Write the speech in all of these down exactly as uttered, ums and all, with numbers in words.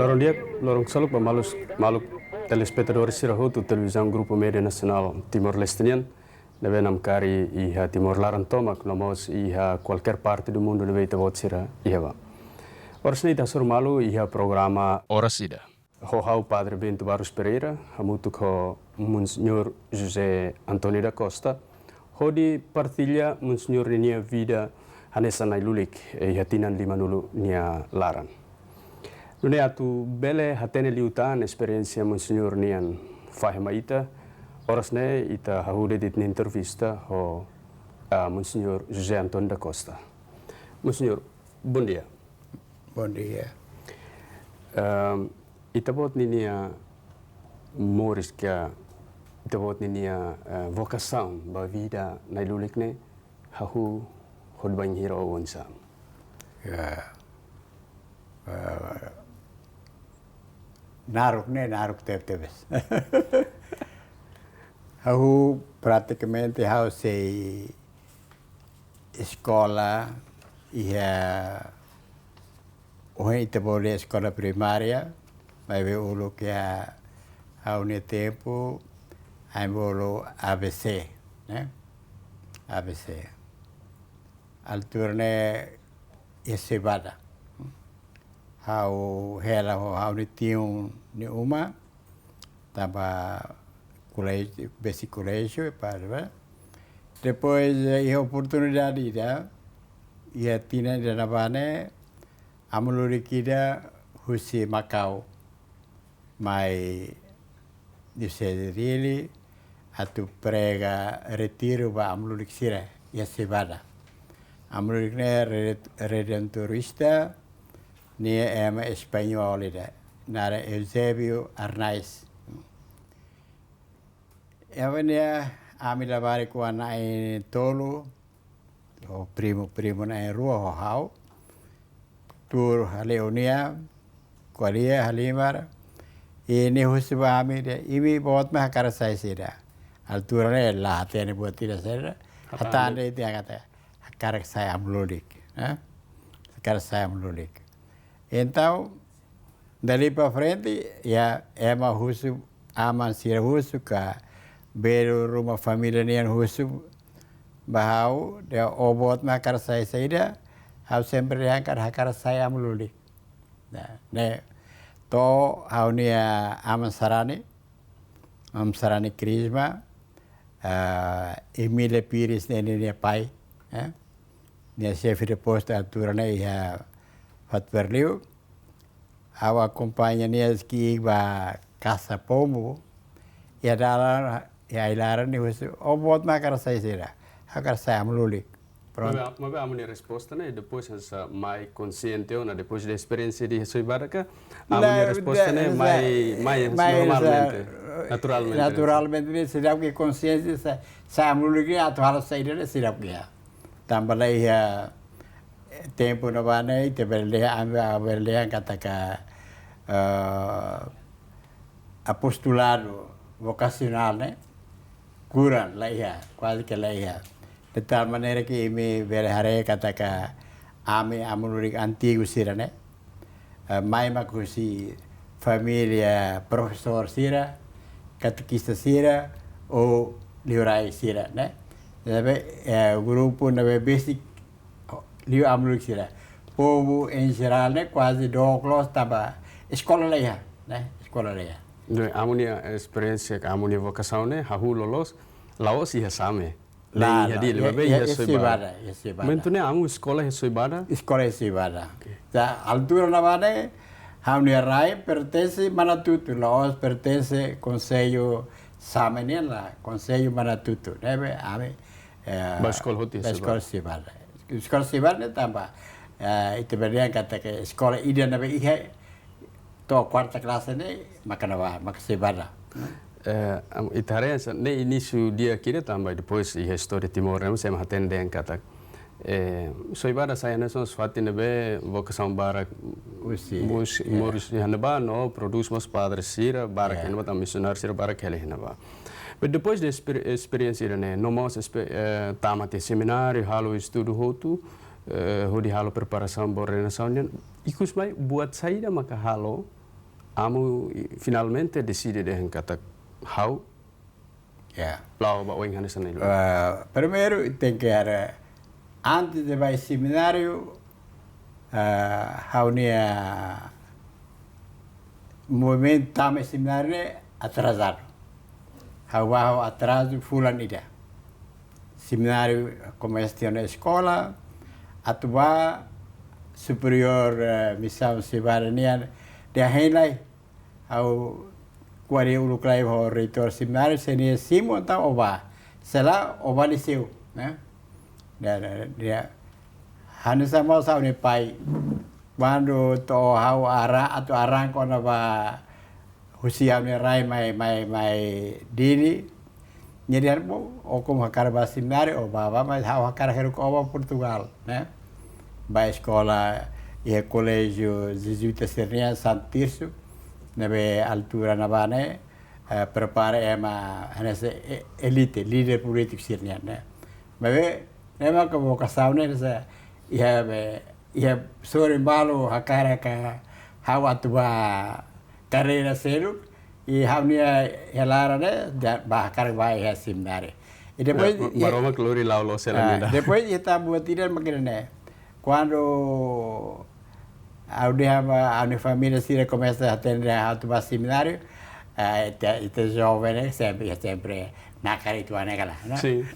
Loron di'ak, loron ksolok ba malus, maluk telespetadór sira hotu Televizaun Grupu Média Nasionál Timor-Leste nian, ne'ebé namkari iha Timor laran tomak, no mós iha kualkér parte do mundu ne'ebé ita-boot sira iha ba. Oras ne'e ita hasoru malu iha programa Oras Ida. Ho ha'u Padre Bento Barros Pereira, hamutuk ho Monseñór José António da Costa, hodi partilla Monseñór ninia vida hanesan nai-lulik, eh, iha tinan limanulu nia laran. Nune'e atu bele hatene liután esperiénsia Monseñór nian fahe mai ita, oras ne'e ita hahú de'it ita-nia entrevista ho, ah, Monseñór José António da Costa. Monseñór, bom dia. Bom dia. Ehm, ita-boot ninia moris ka, ita-boot ninia, eh, vokasaun ba vida nai-lulik ne'e, hahú hodi bainhira oinsá? Ya. Eh, naruk ne'e, naruk tebetebes. Ha'u pratikamente ha'u sei eskola iha, ohin ita bolu eskola primária, maibé uluk iha ha'u-nia tempu, ami bolu A B C, ne'e? A B C. Altura ne'e iha Soibada. Ha'u hela ho ha'u-nia tiu nia uma, tanba koléjiu, besik koléjiu, para, ba. Depois, eh, iha oportunidade ida, iha tinan ida ne'ebá ne'e, amu-lulik ida husi Makau mai Universidade Dili atu prega retiru ba amu-lulik sira iha Soibada. Amu-lulik ne'e re-, redentorista, nia ema Española ida, naran Eusébio Arnaiz. Ema ne'e, ami labarik ho na'in tolu, ho primu, primu na'in rua ho ha'u. Tuur hale'u nia, ko'alia halimar. I nia husu ba ami dehan, imi boot mak hakarak sai saida? Altura ne'e la hatene buat ida saida. Hatán. Hatán de'it nia katak, hakarak sai amu-lulik, eh? Hakarak sai amu-lulik. Entaun, dali para frente, ya, ema husu, aman sira husu ka, belun ruma família nian husu ba ha'u, dehan ó boot mak hakarak sai saida, ha'u sempre dehan katak hakarak sai amu-lulik. Nah, ne'e, to'o ha'u-nia aman sarani, aman sarani Krisma, ah, Emília Pires ne'e nia pai, eh? Nia xefe de postu altura ne'e iha Fatuberliu. Ha'u akompaña nia ki'ik ba Casa Pombo. Iha dalan, iha ai-laran nia husu, ó boot mak hakarak sai saida? Hakarak sai amu-lulik. Pronto. Maibé, maibé amu-nia resposta ne'e, depois hanesan mai konxiente ona, depois de esperiénsia iha Soibada ka, amu-nia resposta ne'e, mai, mai, mai, normalmente, naturalmente, naturalmente, ne'e seidauk iha konxiénsia, sa-, sai amu-lulik atu halo saida ne'e seidauk iha. Tanba la iha, eh, tempu ne'ebá ne'e, ita bele dehan, ami bele dehan katak, eh, apostoladu vokasionál ne'e, kurang la iha, kuaze ke la iha. De tal maneira ke imi bele haree katak ami amu-lulik antigu sira ne'e, eh, mai mak husi família profesór sira, katekista sira, ou liurai sira, ne'e? Ne'ebé, eh, grupu ne'ebé besik liu amu-lulik sira. Povu em geral ne'e kuaze dook loos tanba eskola la iha, ne'e? Eskola la iha. Ne'e, amu-nia esperiénsia ka amu-nia vokasaun ne'e, hahú loloos, la'ós iha Same. Ne'e, la, iha la, Dili, iha, maibé iha, iha Soibada. Soibada, iha Soibada. Momentu ne'e amu eskola iha Soibada? Eskola iha Soibada. Oke. Iha altura ne'ebá ne'e, ha'u-nia rai pertense Manatutu, la'ós pertense Konsellu Same nian lae, Konsellu Manatutu. Ne'ebé ami, eh, ba eskola hotu iha Soibada. Ba eskola Soibada. Eskola Soibada ne'e tanba, eh, ita bele dehan katak eskola ida ne'ebé iha to'o kuarta klase ne'e maka ne'ebá, maka Soibada. Eh, am, ita haree hanesan ne'e inísiu di'ak ida tanba depois iha istória Timor ne'e, ema hatene dehan katak, eh, Soibada sai hanesan fatin ne'ebé vokasaun barak, husi, moris, ya, moris iha ne'ebá no prodús mós padre sira barak, ya, iha ne'ebá, tanba misionáriu sira barak hela iha ne'ebá. Maibé depois de esper-, esperiénsia ida-ne'e, no mós espe-, eh, tama tiha semináriu, halo estudu hotu, eh, hodi halo preparasaun ba ordenasaun nian, ikus mai buat saida maka halo, Amu i-, finalmente deside dehan katak ha'u Ya. La'o ba oin hanesan ne'e. Eh, primeiru, tenke haree, antes de bá semináriu, eh, ha'u-nia movimentu tama semináriu ne'e atrasadu. Ha'u bá ho atrazu fulan ida. Semináriu komesa tiha ona eskola, atu bá superiór, eh, misaun Sibara nian, dehan hein lai, ha'u ko'alia uluk lai ho reitór semináriu, se nia simu entaun ó bá. Se lae, ó bá liu seu, ne'e? Dia, dia, dia. Hanesan mós ha'u-nia pai. Kuandu to'o ha'u ara-, atu arranka ona bá husi ha'u-nia rai mai, mai, mai Dili. Nia dehan, "Bom, ó komu hakarak bá semináriu, ó bá, bá, mas ha'u hakarak haruka ó bá Portugal, ne'e? Bá eskola iha koléjiu jezuíta sira-nian, Santo Tirso, ne'ebé altura ne'ebá ne'e, eh, prepara ema hanesan e-, elite, líder polítiku sira-nian, ne'e?" Maibé, ne'e maka vokasaun ne'e, hanesan, iha be, iha sorin balu hakarak ha'u atu bá karreira seluk, i ha'u-nia iha laran ne'e, da-, bá hakarak bá iha semináriu. I depois, Ya, i-, Maromak lori la'o loos hela ah, ne'e ida. Depois, iha tan buat ida mak ne'e. Kuandu ha'u dehan ba, ha'u-nia família sira komesa hatene ha'u atu bá semináriu, ah, ita, ita joven ne'e, sempre, sempre nakar uitoan ne'e ka lae, ne'e? Sin.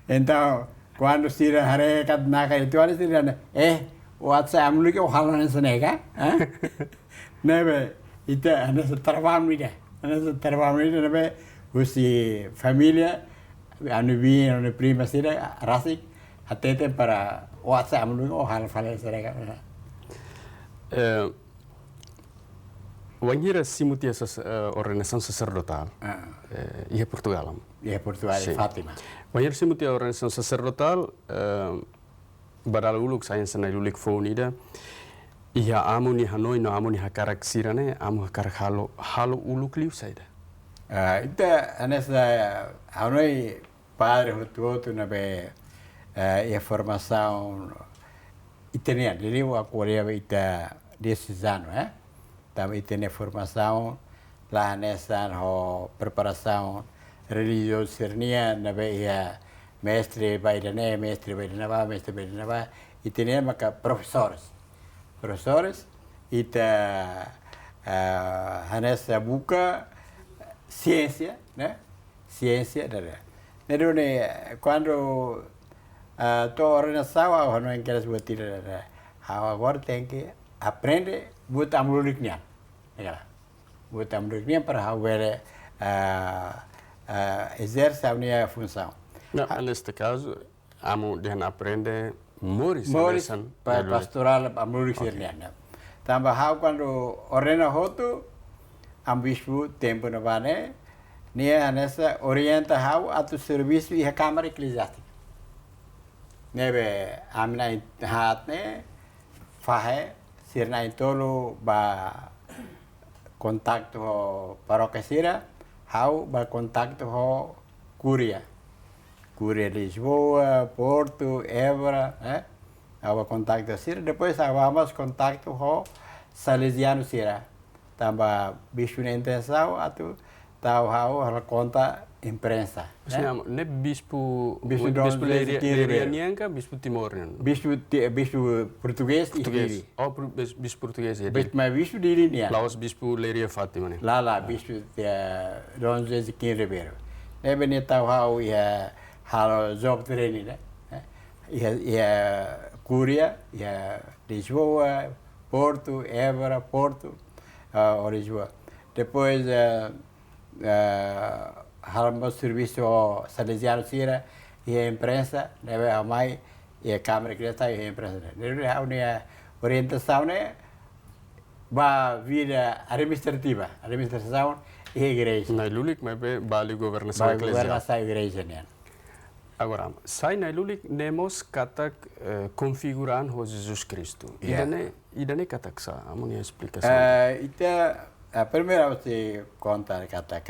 Entaun, kuandu sira haree katak nakar uitoan, sira dehan, "Eh, ó atu sai amu-lulik, ó halo hanesan ne'e ka?" Hah? Ne'ebé, ita hanesan trauma ida. Hanesan trauma ida ne'ebé husi família, ha'u-nia biin, ha'u-nia prima sira, rasik, hatete para ó atu sai amu-lulik, ó halo fali hanesan ne'e ka. Eh, wainhira simu tiha sas-, eh, ordenasaun saserdotál, Ah. eh, iha Portugal, am? Iha Portugal, Sin. Fátima. Wainhira simu tiha ordenasaun saserdotál, eh, ba dala uluk sai hanesan nai-lulik foun ida, iha amu-nia hanoin no amu-nia hakarak sira-ne'e, amu hakarak halo, halo uluk liu saida? Ah, ita hanesan, eh, hanoin padre hotu-hotu ne'ebé, eh, iha formasaun ita-nian, liuliu ha'u ko'alia ba ita dezasseis anos, eh? Tanba ita-nia formasaun la hanesan ho preparasaun relijiozu sira-nian ne'ebé iha mestre ba ida-ne'e, mestre ba ida-ne'ebá, mestre ba ida-ne'ebá. Ita-nian maka profesores. Profesores, ita, ah, hanesan buka siénsia, ne'e? Siénsia, ne'e? Ne'e duni, kuandu, ah, to'o ordenasaun, ha'u hanoin kedas buat ida, ne'e? Ha'u agora tenke aprende buat amu-lulik nian. Ne'e ka lae? Buat amu-lulik nian para ha'u bele, ah, ah, ezerse ha'u-nia funsaun. Não, Ah. neste caso, amu dehan aprende moris, Moris hanesan pa-, nai-lulik. Pastorál amu-lulik Ok. sira-nian. Tanba ha'u kuandu ordena hotu, amu bispu tempu ne'ebá ne'e, nia hanesan orienta ha'u atu servisu iha Kámara Ekleziástika. Ne'ebé ami na'in haat ne'e, fahe, sira na'in-tolu ba kontaktu ho parókia sira, ha'u ba kontaktu ho kúria. Kúria Lisboa, Portu, Évora, eh? Ha'u ba kontaktu sira, depois ha'u ba mós kontaktu ho Salezianu sira. Tanba bispu nia intensaun atu tau ha'u halo konta imprensa, Sin, eh? am, ne'e bispu, Bispu Dom bispu José Leiria, Quirino Leiria Ribeiro. nian ka, bispu Timor nian? Bispu ti-, bispu portugés iha Portugés. Dili. Oh, pru-, bis-, bispu portugés iha Bis-, Dili. mas bispu Dili nian. La'ós bispu Leiria Fátima nian. Lae, lae, Ah. bispu, eh, Dom José Quirino Ribeiro. Ne'ebé nia tau ha'u iha halo job training, ne'e? Eh, iha, iha kúria, iha Lisboa, Portu, Évora, Portu, ah, ho Lisboa. Depois, eh, eh, halo mós servisu ho Salezianu sira, iha imprensa, ne'ebé ha'u mai, iha Kámara Ekleziástika, iha imprensa. Ne'ebé ha'u-nia orientasaun ne'e ba vida administrativa, administrasaun iha igreja. Nai-lulik maibé ba liu governasaun Ba ekleziál. governasaun igreja nian. Agora, sai nai-lulik ne'e mós katak, eh, konfigura an ho Jesus Kristu. Ya. Ida-ne'e, ida-ne'e katak sá, amu-nia esplikasaun. Eh, ita, eh, primeiru ha'u sei konta katak,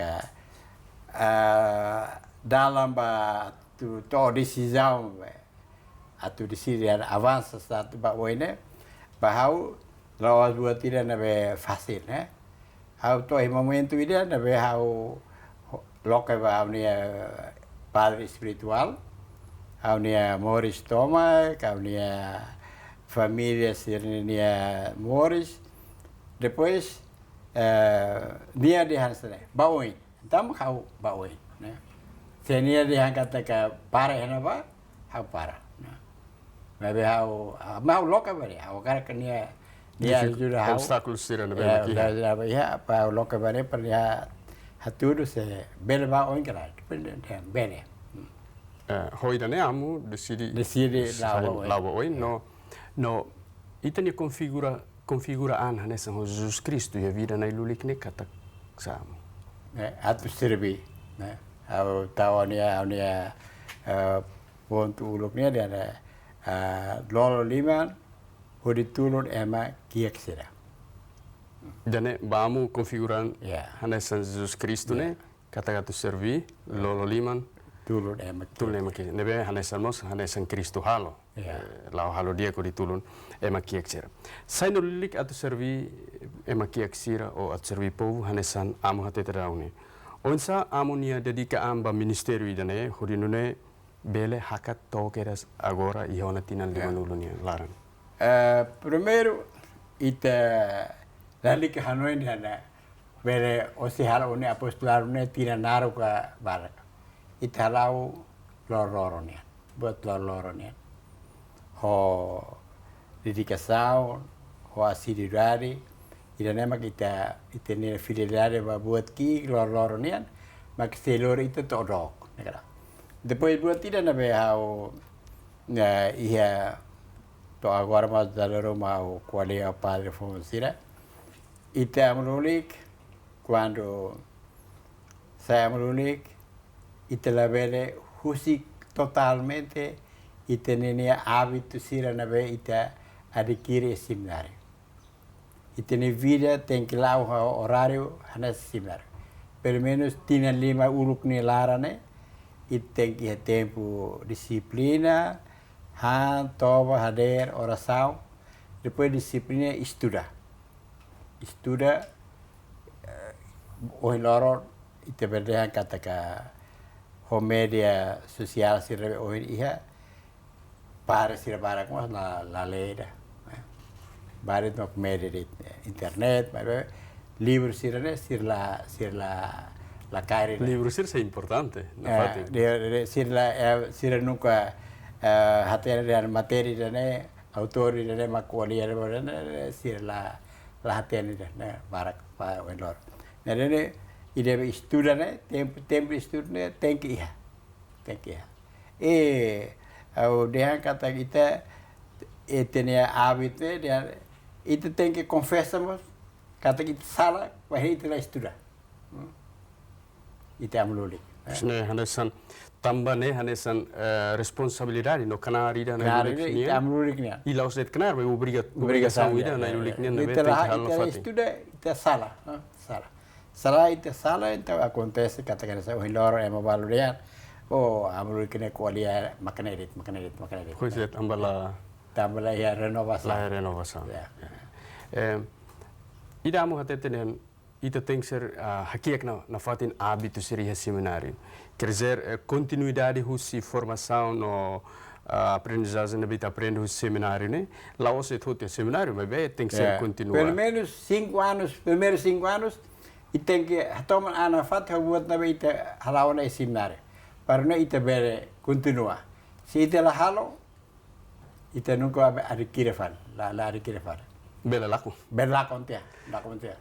eh, dalan ba atu to'o desizaun, eh, atu deside avansa sá atu ba oin ne'e, ba ha'u la'ós buat ida ne'ebé fasil, ne'e? Ha'u to'o iha momentu ida ne'ebé ha'u loke ba ha'u-nia padre espirituál, ha'u-nia moris tomak, ha'u-nia família sira-nia moris. Depois, eh, nia dehan hanesan ne'e, ba oin. Entaun ha'u ba oin, ne'e. Se nia dehan katak para iha ne'ebá, ha'u para, ne'e. Maibé ha'u, ah, maibé ha'u loke ba nia, ha'u hakarak nia, nia ajuda ha'u. Obstákulu sira ne'ebé mak iha. Ya, obstákulu sira iha, para ha'u loke ba nia, para nia hatudu se bele ba oin ka lae. Depois nia dehan bele. Hmm. Eh, ho ida-ne'e amu deside, deside la'o ba oin. La'o ba oin, no, no, ita-nia konfigura, konfigura an hanesan ho Jesus Kristu iha vida nai-lulik ne'e katak sá amu? Eh, atu serví, ne'e. Ha'u tau ha'u-nia, ha'u-nia, eh, pontu uluk ne'e dehan, eh, lolo liman, hodi tulun ema kiak sira. Ida-ne'e ba amu konfigura an, ya, hanesan Jesus Kristu, ya, ne'e, katak atu serví, ya, lolo liman, tulun ema kiak. Tulun ema kiak. Ne'ebé hanesan mós, hanesan Kristu halo. Ya. Eh, la'o halo di'ak hodi tulun ema kiak sira. Sai no liuliu atu serví ema kiak sira ou atu serví povu hanesan amu hatete daudaun ne'e. Oinsá amu-nia dedika an ba ministériu ida-ne'e, hodi nune'e bele hakat to'o kedas agora iha ona tinan, ya, limanulu nia laran. Eh, primeiru, ita lalika hanoin hanesan bele hosi halo ó-nia apostoladu ne'e tinan naruk ka barak. Ita hala'o loroloron nian, buat loroloron nian. Ho dedikasaun, ho asiduidade, ida-ne'e mak ita, ita-nia fidelidade ba buat ki'ik loroloron nian, mak sei lori ita to'o dook, ne'e ka lae. Depois buat ida ne'ebé ha'u, ne'e, iha to'o agora mós dala ruma ha'u ko'alia ho padre foun sira. Ita amu-lulik, kuandu sai amu-lulik, ita labele husik totalmente ita-nia hábitu sira ne'ebé ita adkire iha semináriu. Ita-nia vida tenke la'o ho oráriu hanesan semináriu. Pelumenus tinan lima uluk nia laran ne'e, ita tenke iha tempu dixiplina, han, toba, hadeer, orasaun, depois dixiplina estuda. Estuda, eh, ohin loron ita bele dehan katak ho média sosiál sira ohin iha, para sira barak mós la, la lee ida, eh. Barak no média de internet, maibé livru sira-ne'e, sira la, sira la, la kaer ida. Livru sira sei importante, nafatin. De, de, sira la, eh, sira nunka, eh, hatene dehan matéria ida-ne'e, autór ida-ne'e mak ko'alia ida-ne'e, sira la, la hatene ida-ne'e, barak ba ohin loron. Ne'e, ne'e, ida be estuda ne'e, tempu, tempu estuda ne'e, tenke iha. Tenke iha. E, ha'u dehan katak ita, ita-nia hábitu ne'e, dehan, ita tenke konfesa mós, katak ita sala, maibé ita la estuda. Hmm. Ita amu-lulik, eh. Ne'e hanesan tanba ne'e hanesan, eh, responsabilidade no knaar ida nai-lulik nian. Knaar ida ita amu-lulik nian. I la'ós de'it knaar, maibé obriga-, obrigasaun ida nai-lulik nian, ne'ebé tenke halo nafatin. Ita la estuda, ita sala, eh, sala. Sala ita sala, entaun akontese katak hanesan ohin loron ema balu dehan, oh, amu-lulik ne'e ko'alia mak ne'e de'it, mak ne'e de'it, mak ne'e de'it. Pois é, tanba la, tanba la iha renovasaun. La iha renovasaun. Ya. Eh, ida amu hatete dehan, ita tenke ser, ah, hakiak na, nafatin hábitu sira iha semináriu. Quer dizer, eh, kontinuidade husi formasaun no, ah, aprendizajen ne'ebé ita aprende husi semináriu ne'e, la'ós de'it hotu iha semináriu, maibé tenke ser kontinua. Pelumenus cinco anos, primeiru cinco anos, ita tenke hatama an nafatin ho buat ne'ebé ita hala'o ona iha semináriu. Para nune'e ita bele kontinua. Se ita la halo, ita nunka adkire fali, la, la adkire fali. Bele lakon. Bele lakon tiha, lakon tiha.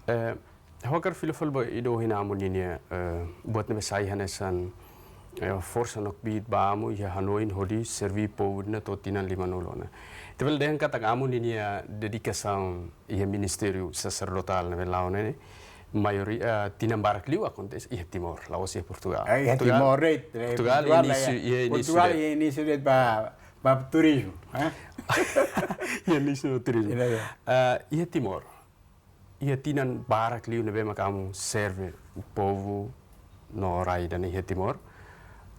Eh, ha'u hakarak fila fali ba ida ohin amu ninia, eh, buat ne'ebé sai hanesan, eh, forsa no kbiit ba amu iha hanoin hodi serví povu ne'e to'o tinan limanulu ona. Ita bele dehan katak amu ninia dedikasaun iha ministériu saserdotál ne'ebé la'o ne'e, maioria, eh, tinan barak liu akontese iha Timor, la'ós iha Portugal. Eh, iha Portugal, Timor de'it, eh, Portugal, Portugal iha inísiu, iha inísiu Portugal de'it. Iha inísiu de'it ba, ba turizmu, eh? Iha inísiu ba turizmu. Ida, ya. Eh, iha Timor, iha tinan barak liu ne'ebé mak amu serve povu no rai ida-ne'e iha Timor.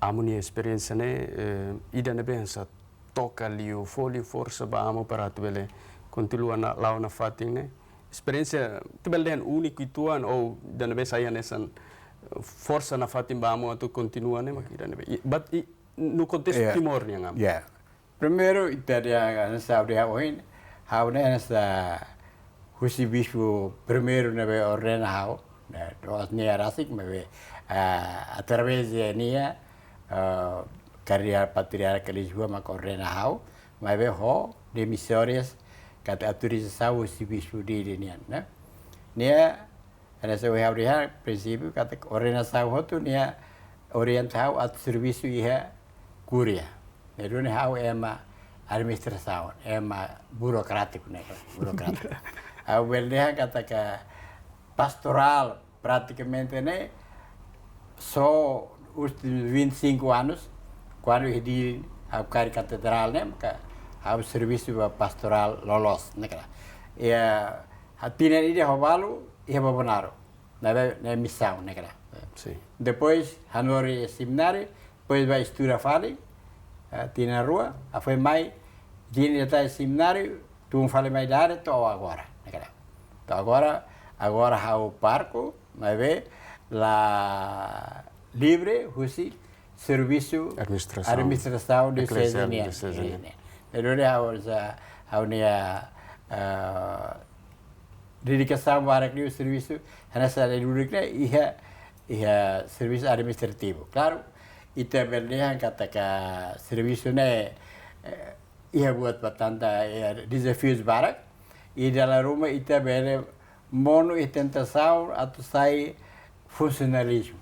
Amu-nia esperiénsia ne'e, eh, ida ne'ebé hanesan toka liu, fó liu forsa ba amu para atu bele kontinua na, la'o nafatin ne'e, esperiénsia ita bele dehan úniku uitoan ou ida ne'ebé sai hanesan forsa nafatin ba amu atu kontinua ne'e mak ida ne'ebé. I, but i, no kontestu Yeah. Timor nian, Amu. Ya. Primeiru, ita dehan hanesan ha'u dehan ohin, ha'u ne'e hanesan husi bispu primeiru ne'ebé ordena ha'u, ne'e, to'o nia rasik, maibé, ah, através de nia, ah, Kardeál Patriarka Lisboa mak ordena ha'u, maibé ho demisórias, katak autorizasaun husi bispu Dili nian, ne'e. Nia, hanesan ohin ha'u dehan, prinsípiu, katak ordenasaun hotu, nia orienta ha'u atu servisu iha kúria. Ne'e duni ha'u ema administrasaun, ema burokrátiku, ne'e, burokrátiku. Ha'u bele dehan katak pastorál, pratikamente, ne'e, só últimus vinte e cinco anos, kuandu iha Dili ha'u kaer katedrál ne'e, maka ha'u servisu ba pastorál loloos, ne'e kala. Ya, ha tinan ida ho balu, iha Bobonaro. Ne'ebé, ne'e misaun, ne'e kala. Sin. Depois, hanorin semináriu, depois bá estuda fali, eh, tinan rua, depois mai, tinan ida tan iha semináriu, tun fali mai Dili, to'o agora, ne'e kala. To'o agora, agora ha'u pároku, maibé la livre husi servisu Administrasaun. Administrasaun Dioseze Ekleziál nian. Dioseze nian. Ne'e. Ne'e duni ha'u sa, ha'u-nia, ah, dedikasaun barak liu servisu, hanesan na'i-lulik ne'e iha, iha servisu administrativu. Klaru, ita bele dehan katak servisu ne'e, eh, iha buat batanta, eh, dezafius barak, i dala ruma ita bele monu iha tentasaun atu sai funsionalizmu.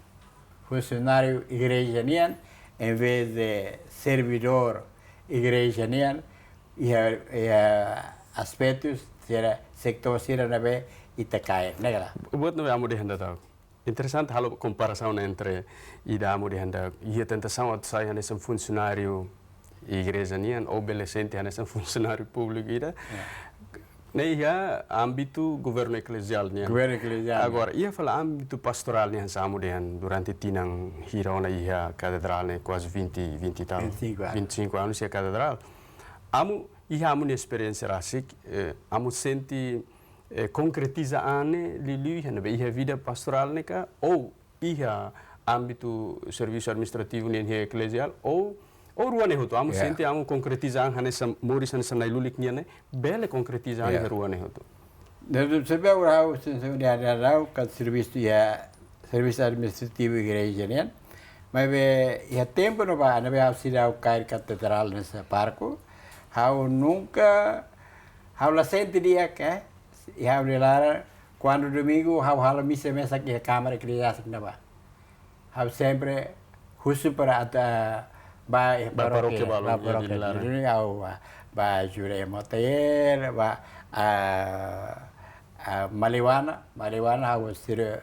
Funsionáriu igreja nian, em vez de servidór igreja nian, iha, iha aspetus sira, setór sira ne'ebé ita kaer, ne'e kala. Buat ne'ebé Amu dehan daudaun. Interesante halo komparasaun entre ida Amu dehan daudaun. Iha tentasaun atu sai hanesan funsionáriu igreja nian, ou bele sente hanesan funsionáriu públiku ida. Ya. Ne'e iha ámbitu governu ekleziál nian. Governu ekleziál. Agora, iha fali ámbitu pastorál nian hanesan Amu dehan durante tinan hira ona iha katedrál ne'e kuaze vinte, vinte e tal. Vinte e cinco anos. Vinte e cinco anos iha katedrál. Amu, iha Amu-nia esperiénsia rasik, eh, Amu sente, eh, konkretiza an ne'e liuliu iha ne'ebé, iha vida pastorál ne'e ka, ou iha ámbitu servisu administrativu nian iha ekleziál, ou, ou rua ne'e hotu, Amu Ya. sente Amu konkretiza an hanesan moris hanesan na'i-lulik nian ne'e, bele konkretiza an Ya. iha rua ne'e hotu. Ne'e duni, se bele ha'u, se, se, dehan daudaun, katak servisu iha, servisu administrativu igreja nian. Maibé iha tempu ne'ebá, ne'ebé ha'u seidauk kaer katedrál hanesan pároku, ha'u nunka, ha'u la sente di'ak, eh, iha ha'u-nia laran, kuandu domingu, ha'u halo misa mesak iha kamar ekleziástika ne'ebá. Ha'u sempre husu para atu, ah, bá, eh, Bá parókia, parókia balun, bá iha parókia. Dili laran. Dili ha'u bá, bá ajuda ema T L, bá, ah, ah, Maliwana, Maliwana ha'u sira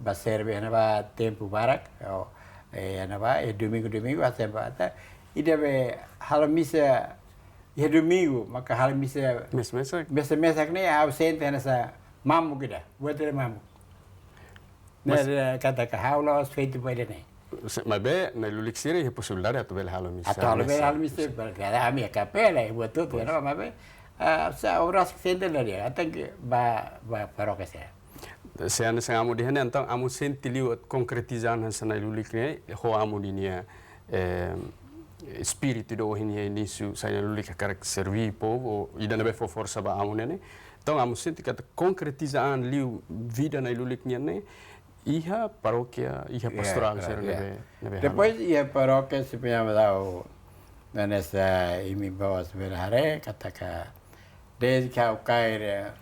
bá serve ne'ebá tempu barak, ou, eh, ne'ebá, eh, domingu, domingu, ha'u sempre bá, atu, ida be halo misa, iha domingu, maka halo misa, Misa mesak. misa mesak ne'e, ha'u sente hanesan mamuk ida, buat ida mamuk. Ne'e, Mas- eh, katak ha'u la'ós feito ba ida-ne'e. Se, maibé, na'i-lulik sira iha posibilidade atu bele halo misa. Atu halo bele Misa. halo misa, berarti ami kapela, buat tudo, não, maibé, ah, sa oras ke sente la dia, até ke bá, bá parókia sira. Se hanesan Amu dehan, entaun Amu sente liu konkretiza an hanesan na'i-lulik ne'e, ho Amu ninia, eh, espíritu ida ohin iha inísiu, sai na'i-lulik hakarak serve povu, ou ida ne'ebé fó forsa ba Amu ne'e ne'e. Entaun Amu sente katak konkretiza an liu vida na'i-lulik nian ne'e, iha parókia, iha Ya, pastorál ya, sira ya. ne'ebé, ne'ebé Depois halo. iha parókia se penhar dau, hanesan imi bawa se bele haree, katak, desde ke ha'u kaer,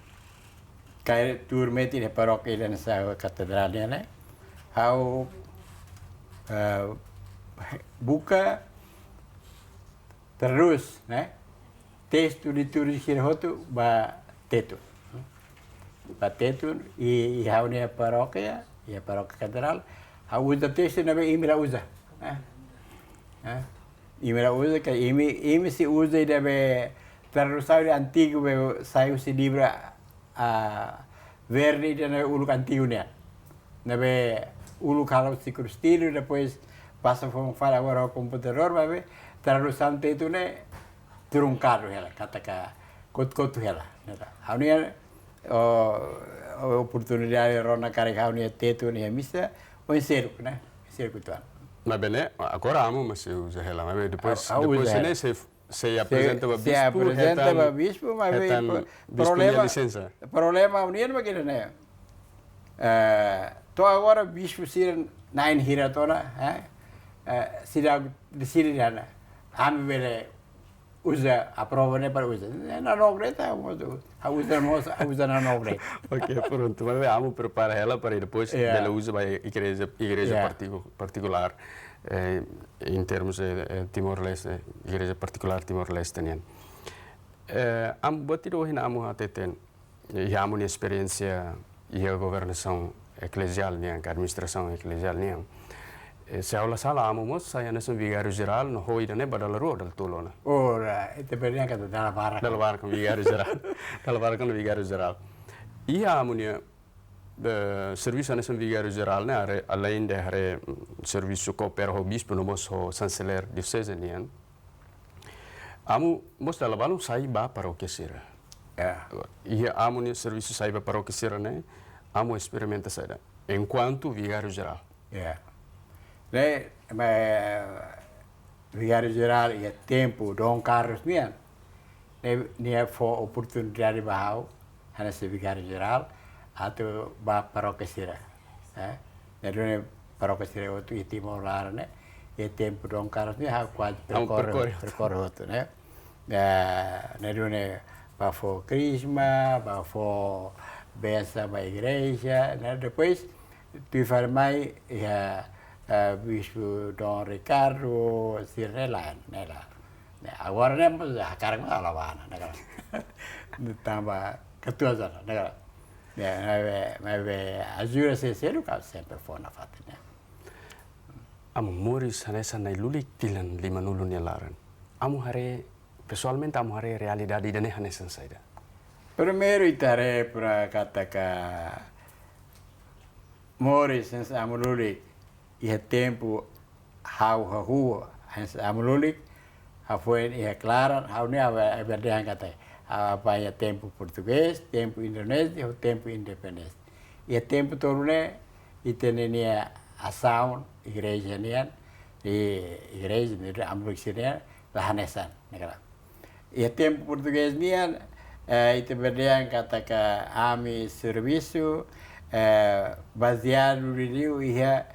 kaer tuur metin iha parókia ida hanesan katedrál nian ne'e, ha'u, eh, buka tradús, ne'e? Testu litúrjiku sira hotu ba tetun. Ba tetun, i, iha ha'u-nia parókia, iha parókia katedrál, ha'u uza testu ne'ebé imi la uza. Eh? Eh? Imi la uza, ke imi, imi sei uza ida be tradusaun ida antigu be sai husi livru, ah, verde ida ne'ebé uluk antigu nian. Ne'ebé uluk halo husi krustíliu, depois pasa fó fali agora ho komputadór, maibé tradusaun tetun ne'e trunkadu hela, katak kotu-kotu hela. Ne'e ta. Ha'u-nia O, o oportunidade rona karik ha'u-nia tetu ne'e misa, o enseruk, ne'e? Enseruk tuan. Maibé ne'e, agora amu masih uza hela, maibé depois, ah, ah, depois uza ne'e hela. Se, se apresenta ba bispu, apresenta ba bispu, maibé hetan, pro-, bispu nia problema, lisensa. Problema union ba kira ne'e. Eh, to'o agora bispu sira na'in hira tiha ona, eh? Eh, sira deside ona. Ami bele uza, aprova ne'e para uza. Ne'e nanook de'it, ha'u mós, ha'u uza mós, ha'u uza nanook de'it. Ok, prontu. Maibé amu prepara hela para depois, ya, bele uza ba igreja, igreja, ya, partiku-, partikulár, eh, em termos de, eh, Timor-Leste, igreja partikulár Timor-Leste nian. Eh, amu, buat ida ohin amu hateten. Iha amu-nia esperiénsia iha governasaun ekleziál nian, ka administrasaun ekleziál nian. Eh, se ha'u la sala, amu mós sai hanesan vigáriu jerál, no ho ida-ne'e ba dala rua, dala tolu ona. Ora, ita bele dehan katak dala barak. Dala barak vigáriu jerál. Dala barak vigáriu jerál. Iha amu-nia, eh, servisu hanesan vigáriu jerál ne'e, haree, além de haree, mm, servisu koopera ho bispu, no mós ho xanseleer dioseze nian. Amu mós dala balun sai ba parókia sira. Ya. Iha amu-nia servisu sai ba parókia sira ne'e, amu esperimenta saida? Enkuantu vigáriu jerál. Ya. Ne'e, maibé vigáriu jerál iha tempu Dom Carlos nian, ne'e, nia fó oportunidade ba ha'u, hanesan vigáriu jerál, atu ba parókia sira. Eh? Ne'e duni parókia sira hotu iha Timor laran ne'e, iha tempu Dom Carlos ne'e ha'u kuaze, ha'u perkorre, perkorre hotu, perkorre hotu, ne'e. Eh, ne'e duni ba fó krizma, ba fó bensaun ba igreja, ne'e. Depois, tuir fali mai, iha, eh, Bispu Dom Ricardo, sira ne'e laran, ne'e laran. Ne'e, agora ne'e mós hakarak mós la bá ona, ne'e karik. Tanba katuas ona, ne'e karik. Ne'e, maibé, maibé ajuda sira seluk ha'u sempre fó nafatin, ne'e. Amu moris hanesan nai-lulik tinan limanulu nia laran. Amu haree, pesoalmente amu haree realidade ida-ne'e hanesan saida? Primeiru ita haree para katak moris hanesan amu lulik, iha tempu ha'u hahú hanesan amu lulik, hafoin iha klaran, ha'u ne'e ha'u, ha'u bele dehan katak, ha'u apaña tempu portugés, tempu indonéziu, ho tempu independénsia. Iha tempu tolu ne'e, ita-nia asaun igreja nian, i igreja nian, amu lulik sira-nian, la hanesan, ne'e karik. Iha tempu portugés nian, eh, ita bele dehan katak ami servisu, eh, bazeadu liuliu iha,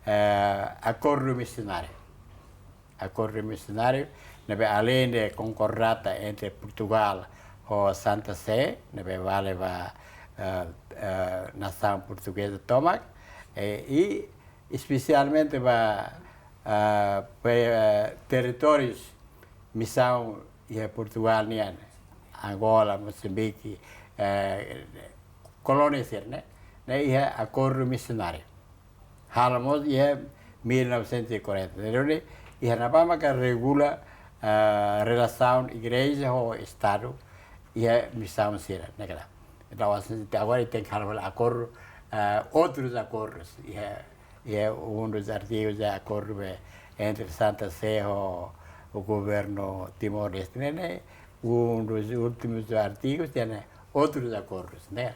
eh, akordu misionáriu. Akordu misionáriu, ne'ebé além de konkordata entre Portugal ho Santa Sé, ne'ebé vale ba, eh, eh, nasaun portugeza tomak, eh, i espesialmente ba, ah, pe-, eh, territórius misaun iha Portugal nian, Angola, Mosambike, eh, kolónia sira-ne'e, ne'e iha akordu misionáriu. Halo mós iha mil novecentos e quarenta. Ne'e duni iha ne'ebá maka regula, ah, relasaun igreja ho estadu iha misaun sira, ne'e karik. Entaun, asin, até agora tenke halo akordu, ah, outros acordos. Iha, iha um dos artigos de acordo, eh, entre Santa Sé ho, ho governo Timor-Leste, ne'e, ne'e, um dos últimos artigos, tem outros acordos, ne'e.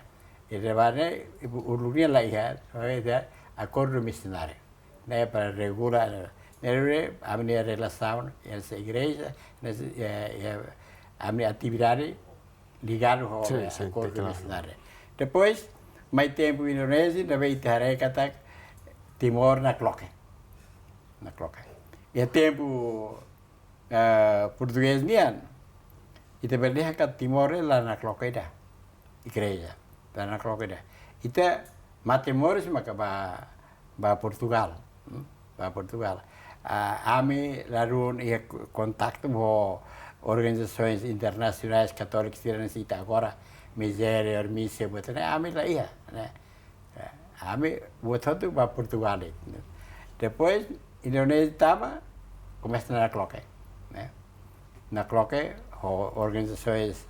I de bane, uluk nian la iha, iha akordu misionáriu, ne'e, para regula, ne'e, ami-nia relasaun, hanesan igreja, hanesan, eh, eh, ami-nia atividade ligadu ho, sin, eh, sin, akordu, claro, misionáriu. Depois, mai tempu indonéziu, ne'ebé ita haree katak Timor nakloke. Nakloke. Iha tempu, eh, portugés nian, ita bele dehan katak Timor ne'e la nakloke ida. Igreja, la nakloke ida. Ita mate moris maka ba, ba Portugal. Hmm? Ba Portugal. Ah, ami ladún iha ko-, kontaktu ho organizasoens internasionais katólika sira-ne'e, sita agora, Misericordia, misi, buat ne'e, ami la iha, ne'e. Eh, ami buat hotu ba Portugal, ne'e. Depois, Indonézia tama, komesa nakloke, ne'e. Nakloke ho organizasoens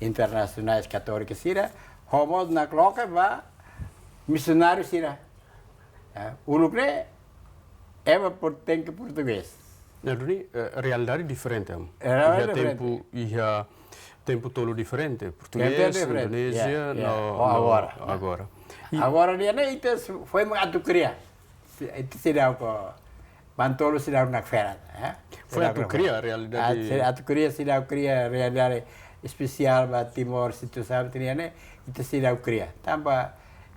internasionais katólika sira, ho mós nakloke ba misionáriu sira. Eh, uluk ne'e, ema por-, tenke portugés. Ne'e duni, eh, realidade diferente, em. Realidade diferente. Iha tempu, iha Tempu tolu diferente, portugés, diferente. Indonézia, ya, ya. No, oh, no, agora. Agora. I agora dia ne'e ita foin mak atu kria. Ita seidauk, bantu seidauk nakfera, eh? Foin atu kria realidade. Atu kria, seidauk kria realidade espesiál ba Timor, situasaun ita-nia ne'e, ita seidauk kria. Tanba,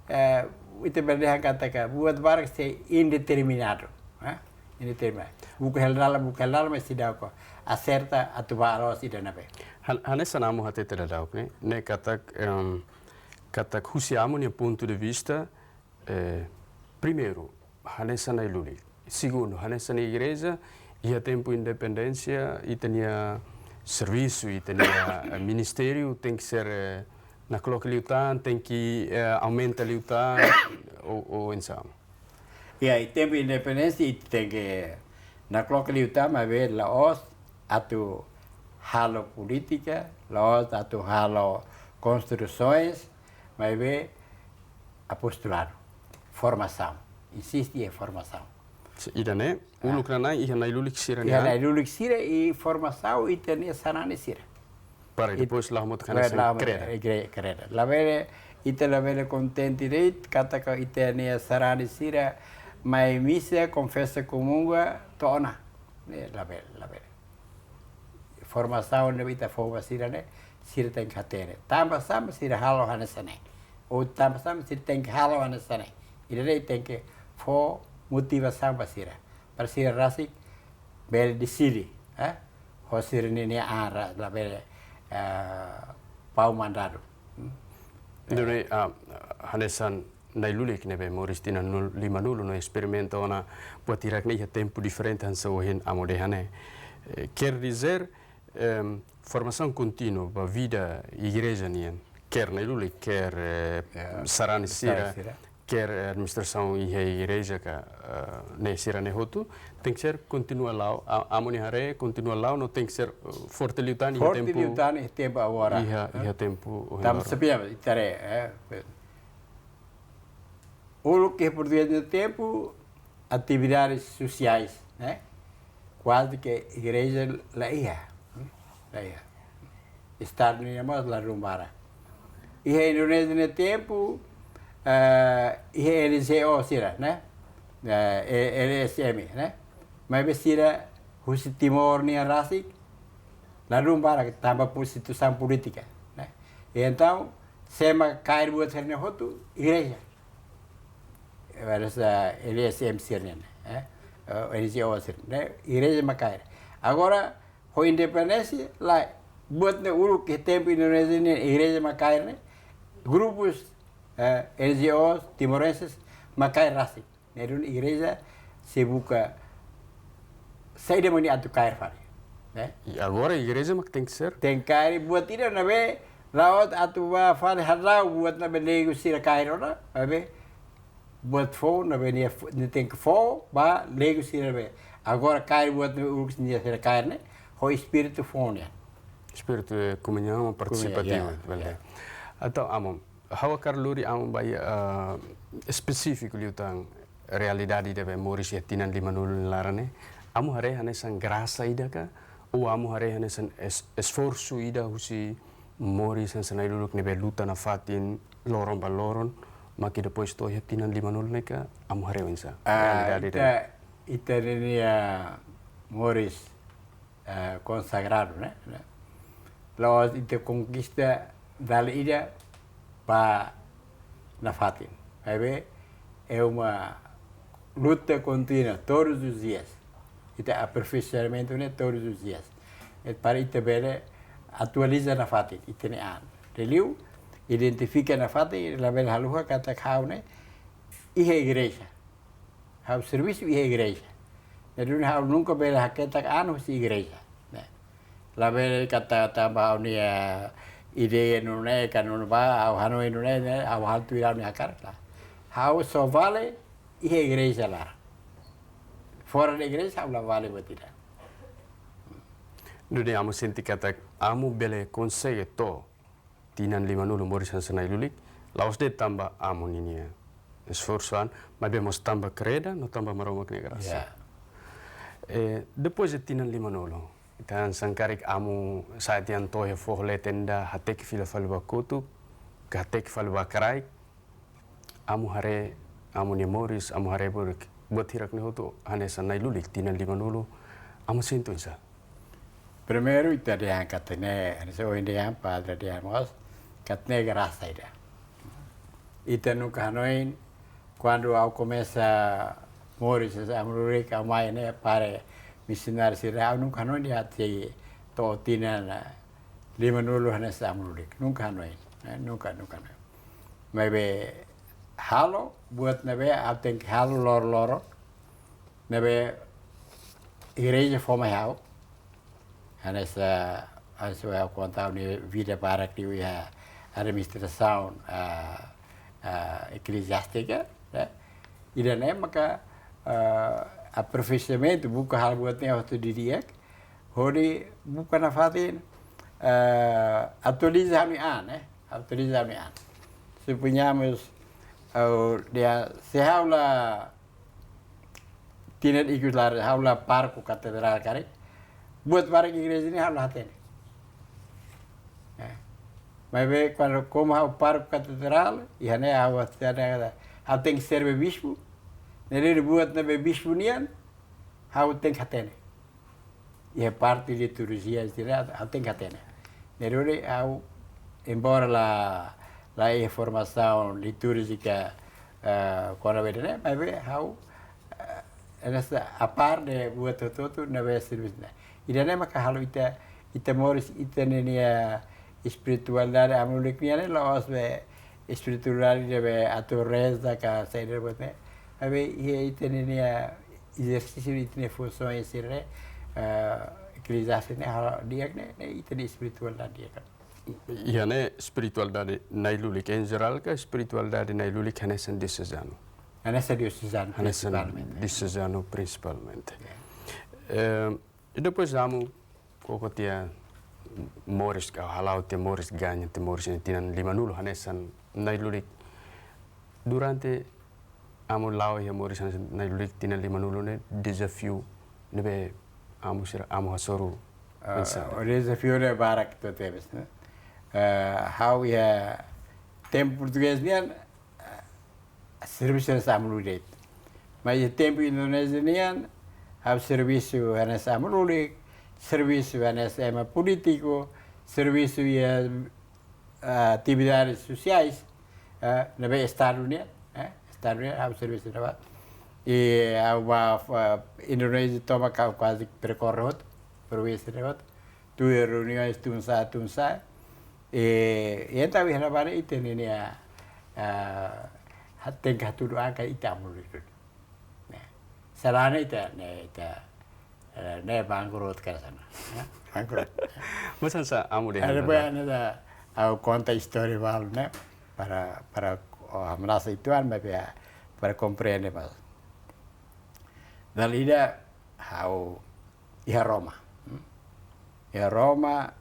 eh, ita berdehak kata ka, buat barak sei indeterminadu, eh? Indeterminadu. Buka hela dalan, buka hela dalan, mas seidauk aserta atu ba loos ida ne'ebé. Hanesan amu hatete dadauk ne'e, ne'e katak, katak husi amu-nia pontu de vista, primeiru, hanesan na'i-lulik. Segundu, hanesan igreja, iha tempu independénsia, ita-nia servisu, ita-nia ministériu tenke ser nakloke liután, tenke aumenta liután, ou oinsá? Ya, iha tempu independénsia ita tenke nakloke liután, maibé la'ós atu halo polítika, la'ós atu halo konstrusoens, maibé apostoladu, formasaun, insiste iha formasaun. Ida-ne'e, uluk nanain iha na'i-lulik sira-nian. Iha na'i-lulik sira i formasaun ita-nia sarani sira. Para depois la'o hamutuk hanesan kreda. Kreda. Labele, ita labele kontente de'it katak ita-nia sarani sira mai misa, konfesa, komunga, to'o ona. Ne'e labele, labele. Formasaun ne'ebé ita fó ba sira ne'e, sira tenke hatene. Tanba sá mak sira halo hanesan ne'e. Ou tanba sá mak sira tenke halo hanesan ne'e. Ida-ne'e tenke fó motivasaun ba sira. Para sira rasik bele deside, eh? Ho sira-ninia an, labele, eh, pau mandadu. Duni, hanesan na'i-lulik ne'ebé moris tinan limanulu no esperimenta ona buat hirak-ne'e iha tempu diferente hanesan ohin amu dehan ne'e. Quer dizer, formasaun kontínua ba vida igreja nian, quer na'i-lulik, quer sarani sira, quer administrasaun iha igreja ka, ne'e sira-ne'e hotu, tenke ser kontinua la'o, amu-nia haree, kontinua la'o, no tenke ser forte liután iha tempu. Forte liután iha tempu agora. Iha tempu. Tanba saida, ita haree, uluk iha portugés nia tempu, atividades sosiais, ne'e? Kuaze ke igreja la iha, la iha. Estadu nian mós ladún barak. Iha Indonézia nia tempu, iha N G O sira, ne'e? L S M, ne'e? Maibé sira husi Timor nian rasik, ladún barak tanba situasaun polítika, ne'e? Entaun, sé mak kaer buat sira-ne'e hotu, igreja. Wainhira L S M sira-nian, N G O sira-nian, igreja mak kaer. Agora, ho independénsia, lae, buat ne'e uluk iha tempu Indonézia nian, igreja mak kaer ne'e, grupus, N G Os timorenses mak kaer rasik. Ne'e duni igreja sei buka saida mak nia atu kaer fali, ne'e? I agora igreja mak tenke ser? Tenke kaer buat ida ne'ebé la'ós atu ba fali hala'o buat ne'ebé leigu sira kaer ona, maibé buat foun ne'ebé nia tenke fó ba leigu sira ne'ebé. Agora kaer buat ne'ebé uluk nia sira kaer ne'e, ho espíritu foun nian. Espíritu de komuñaun partisipativu, ya, verdade. Entaun, amu, ha'u hakarak lori amu ba iha espesífiku liután realidade ida be moris iha tinan limanulu nia laran ne'e. Amu haree hanesan grasa ida ka, ou amu haree hanesan esforsu ida husi moris hanesan na'i-lulik ne'ebé luta nafatin loron ba loron, mak depois to'o iha tinan limanulu ne'e ka, amu haree oinsá realidade ida? Ita, ita-nia moris konsagradu, ne'e? La'ós ita konkista dala ida ba nafatin. Maibé é uma luta contínua, todos os dias. Ita aperfeiçoamento ne'e todos os dias. É para ita bele atualiza nafatin ita-nia an. Liuliu identifika nafatin, labele haluha katak ha'u ne'e iha igreja. Ha'u servisu iha igreja. Ne'e duni ha'u nunka bele haketak an husi igreja, ne'e? Labele katak tanba ha'u-nia ideia nune'e ka nunebá, ha'u hanoin nune'e, ne'e, ha'u halo tuir ha'u-nia hakarak, lae. Ha'u só vale iha igreja laran. Fora de igreja ha'u la vale buat ida. Duni amu sente katak amu bele konsege to'o tinan limanulu moris hanesan na'i-lulik, la'ós de'it tanba amu ninia esforsu an, maibé mós tanba kreda no tanba Maromak nia grasa. Ya. Eh, depois de tinan limanulu, Entaun, se karik amu sa'e tiha ona to'o iha foho leten ida, hateke fila fali ba kotuk, ka hateke fali ba kraik, amu haree, amu nia moris, amu haree buat, buat hirak-ne'e hotu, hanesan Nai Lulik tinan limanulu, amu sente oinsá? Primeiru, ita dehan katak ne'e, hanesan ohin dehan, padre dehan mós, katak ne'e grasa ida. Ita nunka hanoin, kuandu ha'u komesa moris hanesan Amu Lulik, ha'u mai ne'e para misionáriu sira, ha'u nunka hanoin dehan ita to'o tinan, eh, limanulu hanesan Amu Lulik. Nunka hanoin, eh, nunka, nunka hanoin. Maibé halo, buat ne'ebé ha'u tenke halo loroloron, ne'ebé igreja fó mai ha'u. Hanesan, hanesan ha'u konta ha'u-nia vida barak liu iha administrasaun, ah, ah, ekleziástika, ne'e. Ida-ne'e maka, ah, aperfeisoamentu, buka halo buat ne'e hotu didi'ak, hodi buka nafatin, ah, atualiza ha'u-nia an, eh, atualiza ha'u-nia an. Suponhamos, ha'u dehan, se ha'u la tinan ikus laran ha'u la pároku katedrál karik, buat barak igreja ne'e ha'u la hatene. Eh. Maibé kuandu komu ha'u pároku katedrál, iha ne'e ha'u hatene, ha'u tenke serve bispu, ne'e buat ne'ebé bispu nian, ha'u tenke hatene. Iha parte liturjia sira ha'u tenke hatene. Ne'e duni ha'u, embora la, la iha formasaun litúrjika, eh, kona-ba ida-ne'e, maibé ha'u, eh, hanesan aparte buat hotu-hotu ne'ebé servisu ne'e. Ida-ne'e maka halo ita, ita moris ita-nia, nia espiritualidade Amu Lulik nian ne'e la'ós be espiritualidade be atu reza ka saida buat ne'e. Maibé iha ita-nia, nia ezersísiu ita-nia funsaun sira, eh, ekleziástika ne'e halo di'ak ne'e, ne'e ita-nia espiritualidade di'ak. Iha ne'e espiritualidade Nai Lulik en jerál ka espiritualidade Nai Lulik hanesan diosezanu? Hanesan diosezanu. Hanesan prinsipalmente. Diosezanu prinsipalmente. Ya. Eh, i depois amu koko tiha moris ka hala'o tiha moris, gaña tiha moris iha tinan limanulu hanesan Nai Lulik. Durante amu la'o iha moris hanesan Nai Lulik tinan limanulu ne'e, dezafiu ne'ebé amu sira, amu hasoru, ah, oinsá? O dezafiu ne'e barak tebes, ne'e. Ah, ha'u iha tempu portugés nian, ah, servisu hanesan Amu Lulik de'it. Maibé iha tempu Indonézia nian, ha'u servisu hanesan Amu Lulik, servisu hanesan ema polítiku, servisu iha, ah, atividades sosiais, ah, ne'ebé Estadu nian, eh, Estadu nian, ha'u servisu ne'ebá. I ha'u bá, ah, Indonézia tomak ha'u kuaze perkorre hotu provinsi ne'e hotu. Tuir reuniões tun-sa'e, tun-sa'e. I, i entaun iha ne'ebá ne'e ita-nia, ah, ah, ha-, tenke hatudu an katak ita Amu Lulik duni. Ne'e. Se lae ne'e ita, ne'e ita, eh, ne'e bangkrut ka sana. Ya, bangkrut. Mas hanesan amu dehan, ada ba? Banyak ne'e ita, ha'u konta istória balu ne'e para, para, oh, hamnasa uitoan, maibé para komprende mais. Dala ida ha'u iha Roma. Hmm? Iha Roma,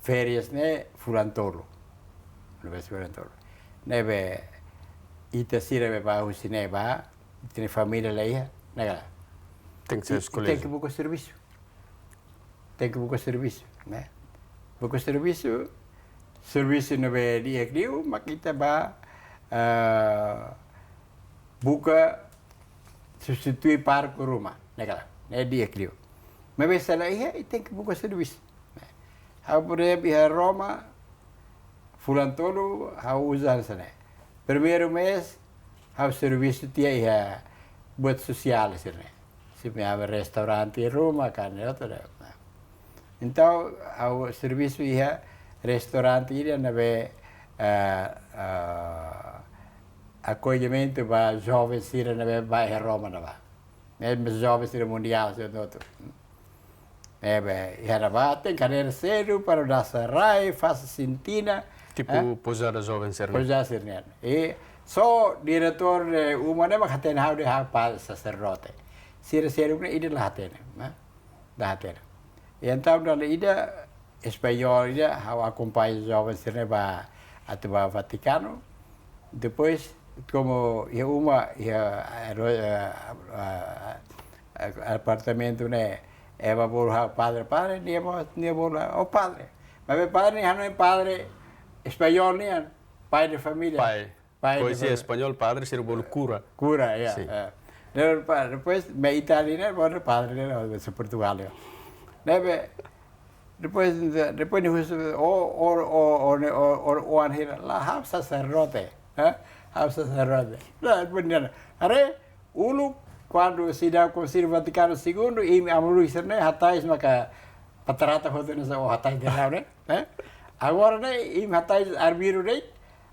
férias ne'e fulan tolu. Fulan tolu. Ne'ebé ita sira be bá husi ne'ebá, ita-nia família la iha, ne'e ka lae? Tenke sai husi koléjiu. Tenke buka servisu. Tenke buka servisu, ne'e. Buka servisu, servisu ne'ebé di'ak liu, mak ita bá, eh, buka substitui pároku ruma, ne'e ka lae? Ne'e di'ak liu. Maibé se la iha, ita tenke buka servisu. Ha'u, por ezemplu, iha Roma, fulan tolu, ha'u uza hanesan ne'e. Primeiru mês, ha'u servisu tiha iha buat sosiál sira-ne'e. Seperti restaurante ruma, ka ne'e hotu ne'e. Entaun, ha'u servisu iha restaurante ida ne'ebé, eh, eh, akollimentu ba joven sira ne'ebé bá iha Roma ne'ebá. Ne'e, joven sira mundiál sira hotu. Ne'ebé, iha ne'ebá tenke hadeer sedu para dasa rai, fase sintina. Tipu, eh? Pouzada joven sira-ne'e. Pouzada sira-ne'e. I só diretór, eh, uma ne'e mak hatene ha'u dehan ha'u padre saserdote. Sira seluk ne'e ida la hatene, ne'e? La hatene. I entaun dala ida, espanhol ida, ha'u akompaña joven sira-ne'e bá atu bá Vatikanu. Depois, komu iha uma, iha, eh, ro-, eh, eh, eh, apartamentu ne'e, Ema bolu ha'u padre, padre, nia mós, nia bolu ha'u padre. Maibé padre ne'e hanoin padre espanhol nian, pai de família. Pai. Pai de família. Koñese espanhol, padre sira bolu kura. Kura, ya. Sin. Eh. Depois, pa-, depois, ema Itália ne'e bolu padre, ne'e, se Portugal, ya. Ne'ebé, depois, depois nia husu, o, o, o, o, o, o, o anhira, la, ha'u saserdote, eh? Ha'u saserdote. La, depois nia, haree, uluk, kuandu sidadaun Konsíliu Vatikanu Segundu, imi amu-lulik sira-ne'e hatais maka patriarka hotu ne'e, o hatais de'it ha'u ne'e, eh? Agora ne'e, imi hatais arbiru de'it,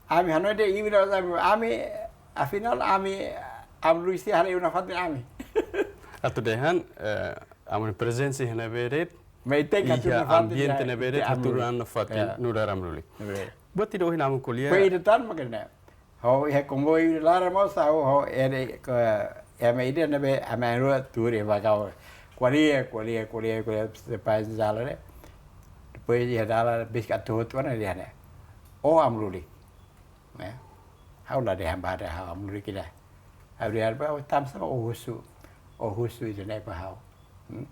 ami hanoin de'it, imi la, ami, ami, afinál, ami amu-lulik sira halo iha nafatin ami. Atu dehan, eh, amu-nia prezensa iha ne'ebé de'it, maibé tenke hatudu iha nafatin, ambiente ya, ne'ebé de'it, tenke hatudu amu-lulik. Nafatin, ya, nu'udar amu-lulik. Ne'ebé. Buat ida ohin amu ko'alia. Pois ida tan mak ne'e. Ha'u iha komboiu ida laran mós, ha'u, ha'u ere, ke, ema ida ne'ebé, ami na'in-rua tuur iha bakau. Ko'alia, ko'alia, ko'alia, ko'alia, depois dalan ne'e. Depois iha dalan, besik atu hotu ona dehan ne'e. O amu-lulik. Ne'e. Ha'u la dehan ba dehan ha'u amu-lulik ida. Ha'u dehan ba, o tanbasá mak o husu. O husu ida-ne'e ba ha'u. Hmm?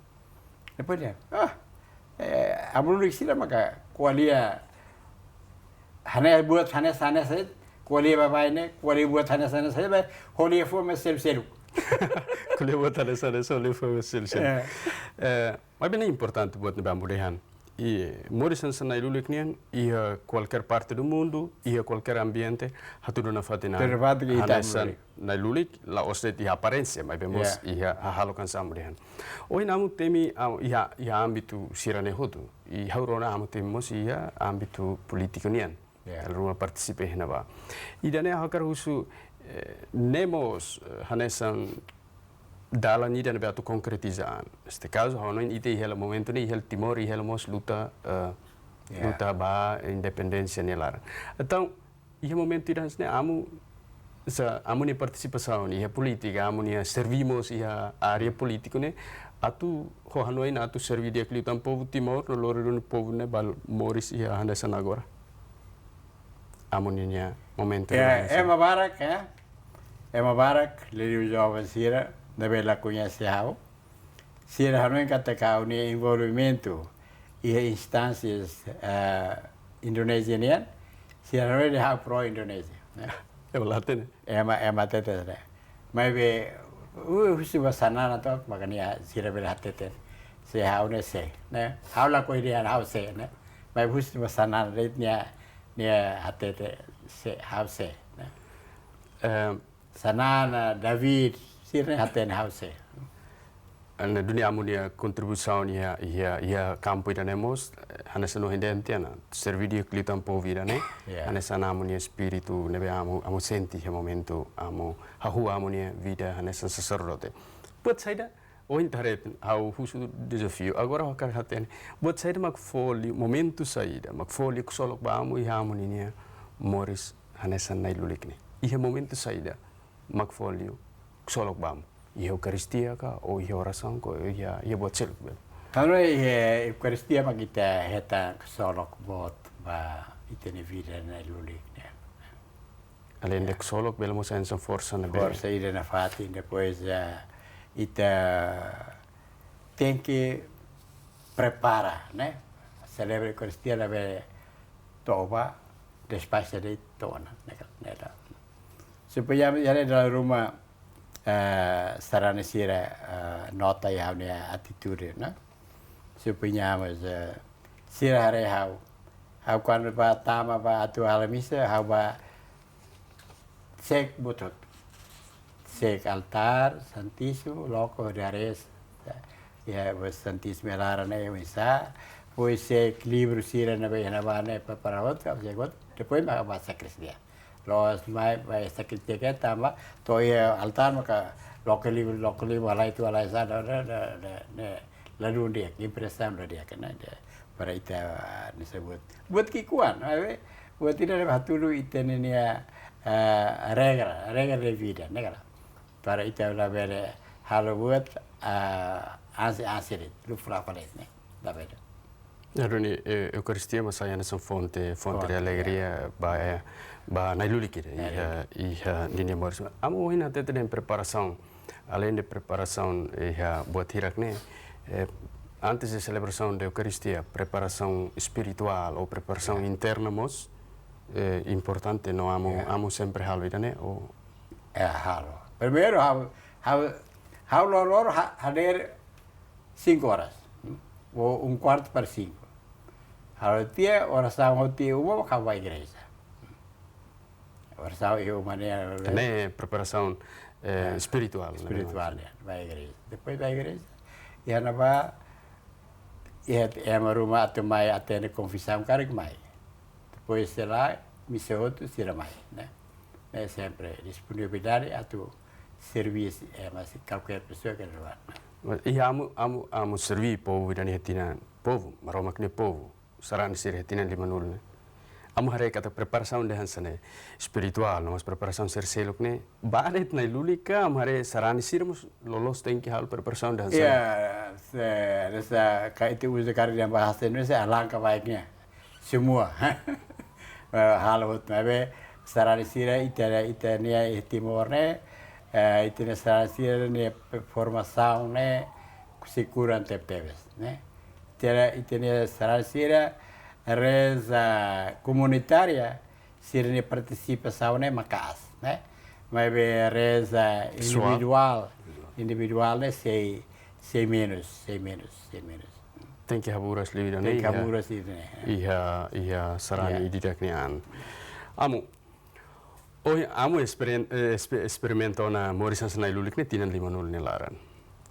Depois dehan, ah, eh, amu-lulik sira maka ko'alia hanesan buat hanesan hanesan, ko'alia baibain ne'e, ko'alia buat hanesan hanesan, ba, ko'alia fó mais selu-selu. Ko'alia buat hanesan hanesan, ko'alia fó mais selu-selu. Eh. Eh, maibé ne'e importante buat ne'ebé amu dehan. I moris hanesan nai-lulik nian, iha kualkér parte do mundu, iha kualkér ambiente, hatudu nafatin an. Hatudu nafatin ita hanesan amu-lulik. Nai-lulik, la'ós de'it iha aparénsia, maibé mós, ya, iha hahalok hanesan amu dehan. Ohin amu temi, ah, iha, iha ámbitu sira-ne'e hotu. I ha'u rona amu temi mós iha ámbitu polítiku nian. Ya. Dala ruma partisipa iha ne'ebá. Ida-ne'e ha'u hakarak husu, eh, ne'e mós, eh, hanesan dalan ida ne'ebé atu konkretiza an. Neste kazu, ha'u hanoin ita iha hela momentu ne'e, iha hela Timor, iha hela mós luta, eh, ya, luta ba independénsia nia laran. Entaun, iha momentu ida hanesan ne'e amu, hanesan amu-nia partisipasaun iha polítika, amu-nia serví mós iha área polítiku ne'e, atu ho hanoin atu serví di'ak liután povu Timor, no lori duni povu ne'e ba moris iha hanesan agora. Amu ninia momentu. Ya, ida hanesan. Ema barak, ya. Ema barak, liuliu joven sira, ne'ebé la koñese ha'u. Sira hanoin katak ha'u-nia envolvimentu iha instánsias, eh, Indonézia nian, sira hanoin dehan ha'u pro-Indonézia, ne'e. Ema la hatene. Ema, ema hatete, ne'e. Maibé, uh, husi ba Xanana to'o, maka nia sira bele hatete. Se ha'u ne'e sé, ne'e. Ha'u lakohi dehan ha'u sé, ne'e. Maibé husi ba Xanana de'it nia, nia hatete sé, ha'u sé, ne'e. Eh, Xanana, David, sira-ne'e hatene ha'u sé. Ne'e duni amu-nia kontribuisaun iha, iha, iha kampu ida-ne'e mós, eh, hanesan ohin dehan tiha ona, serví di'ak liután povu ida-ne'e, ya, hanesan amu-nia espíritu ne'ebé amu, amu sente iha momentu amu hahú amu-nia vida hanesan saserdote. Buat saida, ohin ita haree, ha'u husu dezafiu, agora ha'u hakarak hatene. Buat saida mak fó liu, momentu saida mak fó liu ksolok ba amu iha amu ninia moris hanesan nai-lulik ne'e. Iha momentu saida mak fó liu ksolok ba amu. Iha Eukaristia ka, ou iha orasaun ka, ou iha, iha buat seluk bele. Ha'u hanoin iha Eukaristia mak ita hetan ksolok boot ba ita-nia vida nai-lulik ne'e. Aleinde, ya, ksolok bele mós hanesan forsa ne'ebé. Forsa ida nafatin, depois, eh, ita tenke prepara, ne'e? Selebra Eukaristia ne'ebé toba, despacha de'it to'o ona, ne'e ka, ne'e ka. Supaya ami haree dala ruma, eh, sarani sira, eh, nota iha ha'u-nia atitude, ne'e? Supaya mós, eh, sira haree ha'u. Ha'u kuandu bá tama bá atu halo misa, ha'u bá seek buat hotu. Seek altár Santísimu, loke hodi haree, ya, buat Santísimu iha laran ne'e oinsá. Depois seek livru sira ne'ebé iha ne'ebá ne'e prepara hotu, seek hotu. Depois mak bá sakristia. Loos mai, mai sakristia kedas tama, to'o iha altár maka loke livru, loke livru, halai tuir, halai sa'e, ne'e, ne'e, ne'e, ne'e, ladún di'ak, impresaun la di'ak, ne'e, ne'e, para ita, ah, ne'e buat. Buat ki'ikoan, ah, buat ida-ne'e hatudu ita-nia, ah, regra, regra de vida, ne'e ka lae. Para ita labele halo buat, ah, ansi, ansi de'it, lufra fales ne'e, labele. Entaun, eh, Eukaristia mak sai hanesan fonte, fonte de, fonte, alegria, ya, ba, eh, ba nai-lulik ida, ya, iha, ya, iha ninia moris. Amu ohin hatete dehan preparasaun, aleinde preparasaun iha buat hirak ne'e, eh, Antes de selebrasaun de Eukaristia, preparasaun espirituál ou preparasaun Ya. interna mós, eh, importante, no amu, Ya. amu sempre halo ida-ne'e, ou? Ya, halo. Primeiru, ha'u, ha'u, ha'u loroloron ha-, hadeer cinco horas, ou um quarto para cinco. Halo tiha, orasaun tiha uma, ha'u bá igreja. Orasaun iha uma ne'e. Ne'e preparasaun, eh, Ya. espirituál, ne'e? Espirituál, ya. Bá igreja. Depois bá igreja. Iha ne'ebá, iha ema ruma atu mai atende konfisaun karik mai. Depois sei la, misa hotu sira mai, ne'e? Ne'e sempre disponibilidade atu serve ema, se kalkuer pesoa ke lewat, ne'e? Mas iha amu, amu, amu serve povu ida-ne'e iha tinan, povu, Maromak nia povu, sarani sira iha tinan limanulu ne'e. Amu haree katak preparasaun dehan hanesan ne'e espirituál, no mós preparasaun sira seluk ne'e, ba de'it Na'i-Lulik ka, amu haree sarani sira mós loloos tenke halo preparasaun dehan hanesan ne'e? Ya, se, hanesan kayak itu usaha karir yang bahasa Indonesia, alangkah baiknya semua. Eh, halo hotu, maibé sarani sira ita, ita-nia iha Timor ne'e, eh, ita-nia sarani sira-nia formasaun ne'e sei kurang tebetebes, ne'e? Ita, ita-nia sarani sira reza komunitária, sira-nia partisipasaun ne'e maka'as, ne'e? Maibé reza Pesoál. individuál, individuál ne'e sei, sei menus, sei menus, sei menus. Tenke haburas liu ida-ne'e, Tenke iha, haburas liu ida-ne'e, ya. iha, iha sarani Ya. ida-idak nian. Amu, ohin amu esperien-, eh, espe-, esperimenta ona moris hanesan Na'i-Lulik ne'e tinan limanulu nia laran.